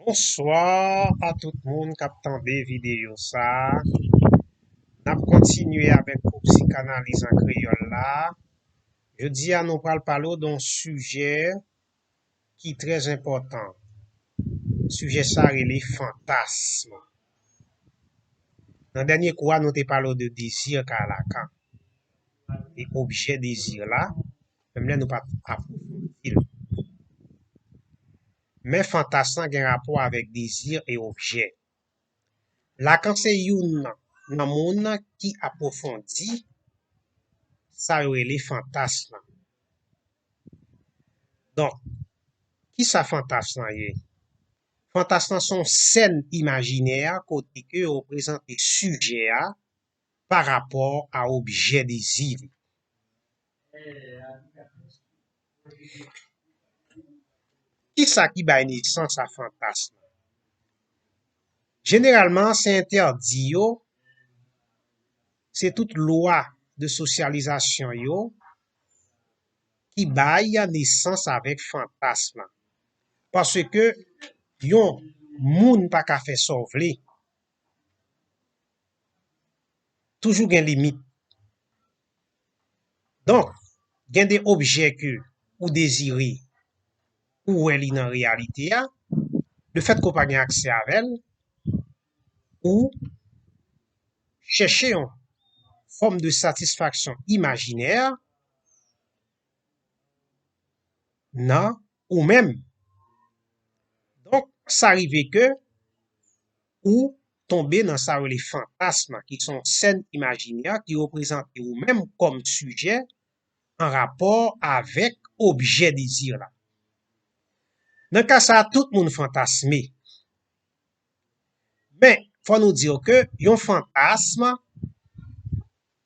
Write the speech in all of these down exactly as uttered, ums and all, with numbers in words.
Bonswa a tout moun k ap tande videyo sa a. N ap kontinye avèk kou psikanaliz an kreyòl la. Jodi a, nou pral pale w de yon sijè ki trè enpòtan. Sijè sa a rele fantasm. Nan dènye kou a, nou te pale w de dezi k a Lakan. E objè dezi la, menm lè nou pa t apwofondi l. Men fantasm lan gen rapò avèk dezi e objè. Lakan se youn nan moun ki apwofondi sa yo rele fantasm lan. Donk, kisa fantasm lan ye? Fantasm lan se yon sèn imajinè kote ke yo prezante sijè a pa rapò a objè dezi li. Kisa ki bay nesans a fantasm? Jeneralman, se entèdi yo, se tout lwa de sosyalizasyon yo ki bay nesans avèk fantasm lan. Paske yon moun pa ka fè sa w vle. Toujou gen limit. Donk, gen de objè ke ou dezire, ou wè li nan reyalite a, lefètke w pa gen aksè avè l, ou chèche yon fòm de satisfaksyon imajinè nan ou menm. Donk, sa rive ke ou tonbe nan sa yo rele fantasm, ki se yon sèn imajinè ki reprezante ou menm kòm sijè an rapò avèk objè dezi la. Nan ka sa a, tout moun fantasme. Men, fò nou di ke yon fantasm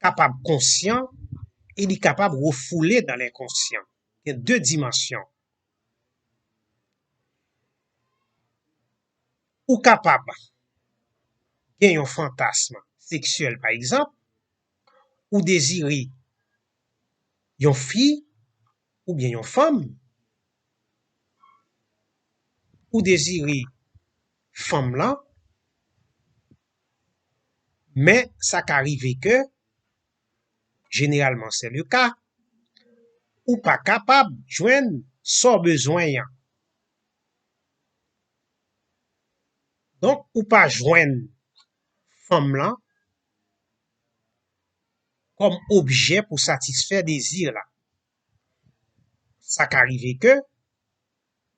kapab konsyan e li kapab refoule nan lenkonsyan. Gen de dimansyon. Ou kapab gen yon fantasm seksyèl, pa egzanp, ou dezire yon fi oubyen yon fanm, ou dezire fanm lan, men sa ka rive ke, jeneralman se le ka, ou pa kapab jwenn sa w bezwen an. Donk, ou pa jwenn fanm lan kòm objè pou satisfè dezi la. Sa ka rive ke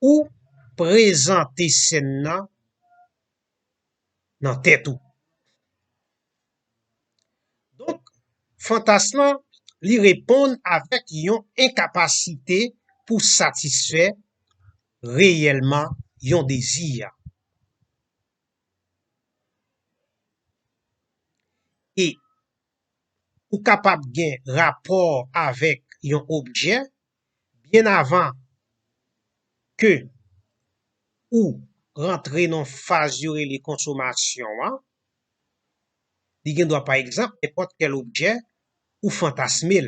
ou prezante sèn nan nan tèt ou. Donk, fantasm lan, li reponn avèk yon enkapasite pou satisfè reyèlman yon dezi. E ou kapab gen rapò avèk yon objè byen avan ke ou rantre nan faz yo rele konsomasyon an. Li gen dwa, pa egzanp, nenpòt kèl objè ou fantasme l.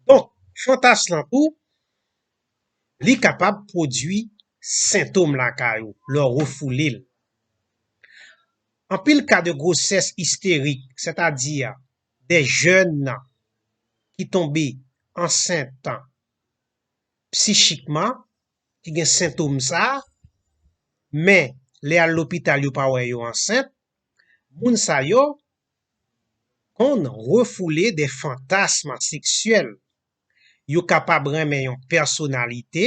Donk, fantasm lan tou, li kapab pwodui sentòm lakay ou lè w refoule l. Anpil ka de gwosès isterik, sètadi de jèn ki tonbe ansent psichikman, ki gen sentòm sa, men lè al lopital yo pa wè yo ansent, moun sa yo konn refoule de fantasm seksyèl. Yo kapab renmen yon pèsonalite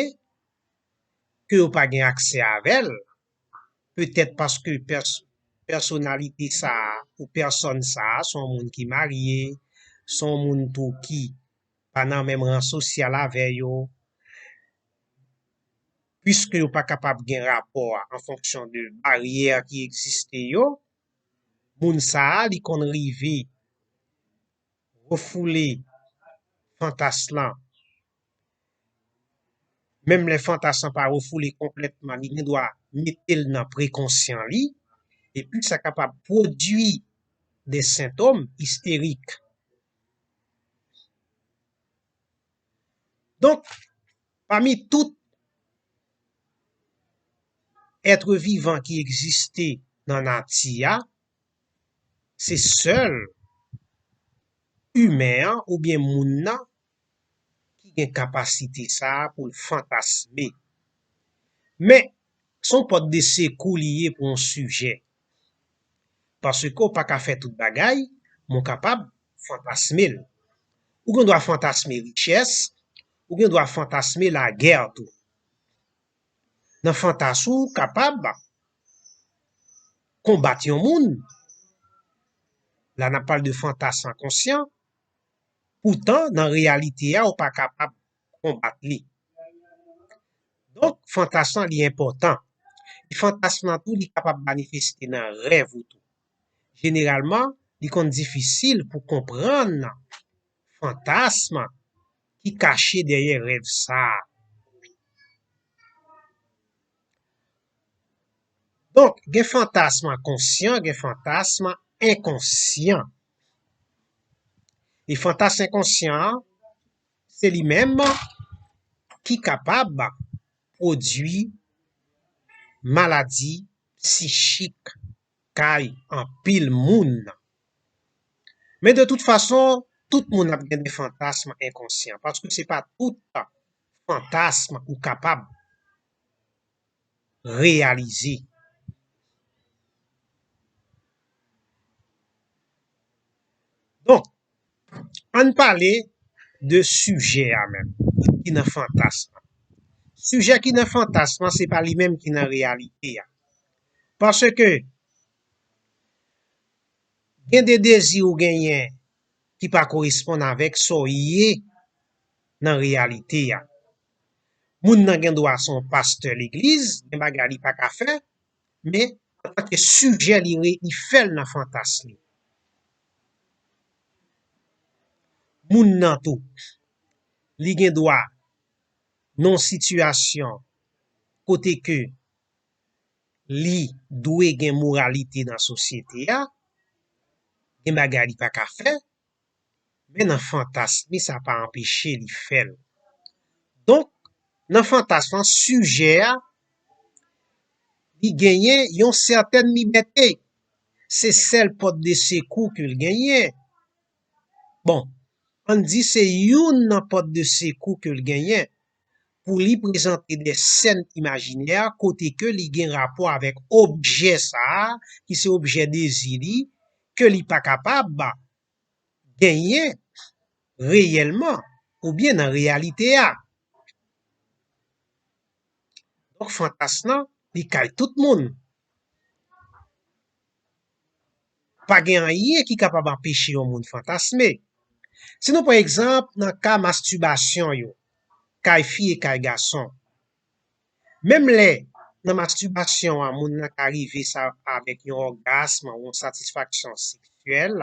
ke yo pa gen aksè avè l, petèt paske pèsonalite sa a ou pèsòn sa a se yon moun ki marye, se yon moun tou ki pa nan menm ran sosyal avè yo, piske yo pa kapab gen rapò a an fonksyon de baryè ki egziste yo, moun sa a li konn rive refoule fantas lan. Menm lè fantas lan pa refoule konplètman, li gen dwa mete l nan prekonsyan li, epi sa kapab pwodui de sentòm isterik. Donk, Pami tout èt vivan ki egziste nan nati a, se sèl imen an oubyen moun nan ki gen kapasite sa a pou l fantasme. Men, se yon pòt de sekou li ye pou yon sijè. Paske w pa ka fè tout bagay, men w kapab fantasme l. Ou gen dwa fantasme richès, ou gen dwa fantasme lagè tou. Nan fantasme ou kapab konbat yon moun. La n ap pale de fantasme enkonsyan. Poutan, nan reyalite a, ou pa kapab konbat li. Donk, fantasme lan li enpòtan. E fantasme lan tou, li kapab manifeste nan rèv ou tou. Jeneralman, li konn difisil pou konprann fantasme ki kache dèyè rèv sa a. Donk, gen fantasme konsyan, gen fantasme enkonsyan. E fantasme enkonsyan an, se li menm ki kapab pwodui maladi psichik kay anpil moun. Men de tout fason, tout moun ap gen de fantasme enkonsyan, paske se pa tout fantasme ou kapab reyalize. Donk, ann pale de sijè a menm, ki nan fantasme. Sijè ki nan fantasme, se pa li menm ki nan reyalite a. Paske gen de dezi ou genyen ki pa koresponn avèk sa w ye nan reyalite a. Moun nan gen dwa se yon pastè legliz, gen bagay li pa ka fè, men antanke sijè li re-, li fè l nan fantasme li. Moun nan tou, li gen dwa nan yon sitiyasyon kote ke li dwe gen moralite nan sosyete a, gen bagay li pa ka fè, men nan fantasme sa pa anpeche li fè l. Donk, nan fantasme lan, sijè a, li genyen yon sètèn libète. Se sèl pòt de sekou ke l genyen. Bon, ann di se youn nan pòt de sekou ke l genyen pou li prezante de sèn imajinè kote ke li gen rapò avèk objè sa a, ki se objè dezi li, ke li pa kapab genyen reyèlman oubyen nan reyalite a. Donk, fantasme lan, li kay tout moun. Pa gen anyen ki kapab anpeche yon moun fantasme. Si nou pran egzanp nan ka mastibasyon yo, kay fi e kay gason. Menm lè nan mastibasyon an, moun nan ka rive sa avèk yon ògasm ou yon satisfaksyon seksyèl,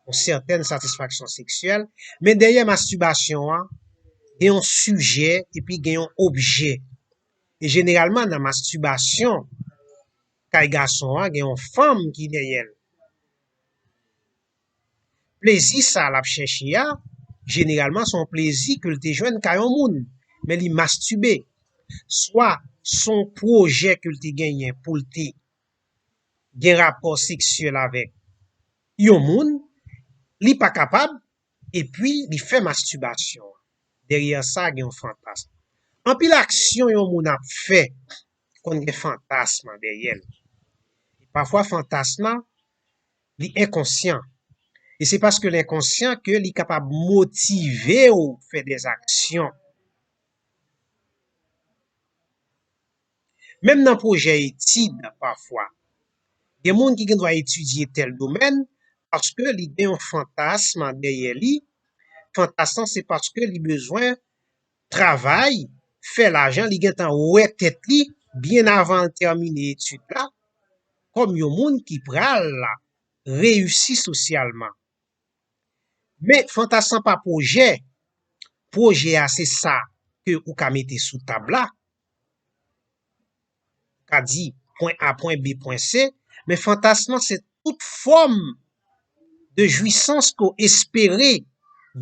yon sètèn satisfaksyon seksyèl, men dèyè mastibasyon an, gen yon sijè epi gen yon objè. E jeneralman, nan mastibasyon kay gason an, gen yon fanm ki dèyè l. Plezi sa l ap chèche a, jeneralman, se yon plezi ke l te jwenn kay yon moun, men li mastibe. Swa se yon pwojè ke l te genyen pou l te gen rapò seksyèl avèk yon moun, li pa kapab, epi li fè mastibasyon. Dèyè sa, gen yon fantasme. Anpil aksyon yon moun ap fè konn gen fantasme dèyè l. Pafwa, fantasme lan, li enkonsyan. E se paske l enkonsyan ke li kapab motive w fè de aksyon. Menm nan pwojè etid, pafwa, gen moun ki gen dwa etidye tèl domèn paske li gen yon fantasme dèyè li. Fantasme lan, se paske li bezwen travay, fè lajan, li gentan wè tèt li byen avan l tèmine etid la, kòm yon moun ki pral reyisi sosyalman. Men fantasme lan pa pwojè. Pwojè a se sa ke ou ka mete sou tab la. Ou ka di pwen A, pwen B, pwen C, men fantasme lan se tout fòm de jwisans ke w espere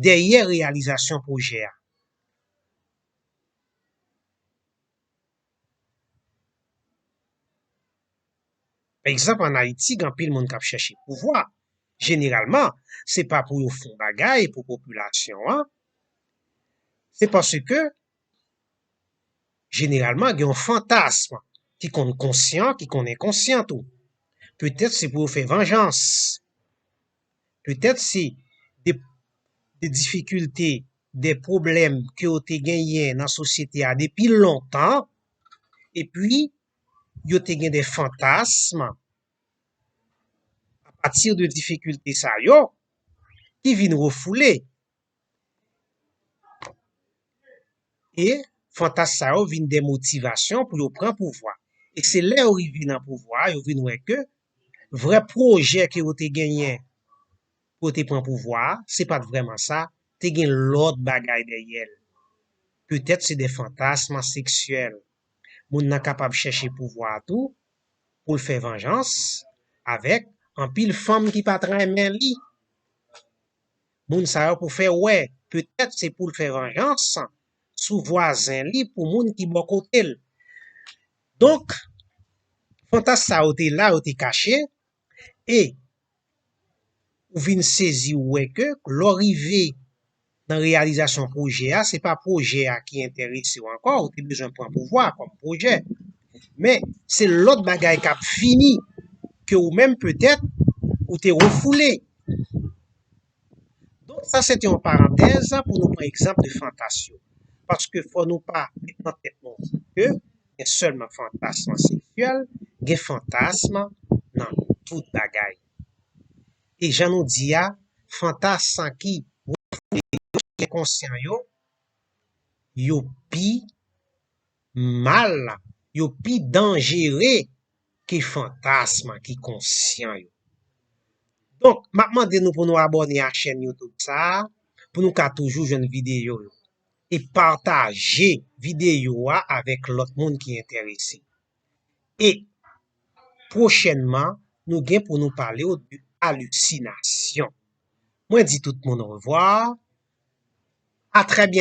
dèyè reyalizasyon pwojè a. Pa egzanp, ann Ayiti, gen anpil moun k ap chèche pouvwa. Jeneralman, se pa pou yo fè yon bagay pou popilasyon an. Se paske, jeneralman, gen yon fantasm ki konn konsyan, ki konn enkonsyan tou. Petèt se pou yo fè vanjans. Petèt se de, de difikilte, de pwoblèm ke yo te genyen nan sosyete a depi lontan, epi yo te gen de fantasm apati de difikilte sa yo ki vin refoule. E fantasm sa yo vin de motivasyon pou yo pran pouvwa. E se lè yo rive nan pouvwa a, yo vin wè ke vrè pwojè ke yo te genyen pou yo te pran pouvwa a, se pa t vrèman sa, te gen lòt bagay dèyè l. Petèt se de fantasm seksyèl. Moun nan kapab chèche pouvwa a tou pou l fè vanjans avèk anpil fanm ki pa t renmen li. Moun sa yo pou fè wè, petèt se pou l fè vanjans sou vwazen li, pou moun ki bò kote l. Donk, fantasm sa yo te la, yo te kache, e ou vin sezi, ou wè ke lè w rive nan reyalizasyon pwojè a, se pa pwojè a ki enterese w ankò, ou te bezwen pran pouvwa kòm pwojè. Men, se lòt bagay k ap vini ke ou menm, petèt, ou te refoule. Donk, sa se te yon parantèz pou nou pran egzanp de fantasm yo. Paske fò nou pa met nan tèt nou ke gen sèlman fantasm seksyèl, gen fantasm nan tout bagay. E jan nou di a, fantasm ki refoule yo, ki enkonsyan yo, yo pi mal, yo pi danjere ke fantasm ki konsyan yo. Donk, m ap mande nou pou nou abòne a chèn YouTube sa a, pou nou ka toujou jwenn videyo yo. E pataje videyo a avèk lòt moun ki enterese. E pwochènman, nou gen pou nou pale w de alisinasyon. Mwen di tout moun orevwa. A trè byento.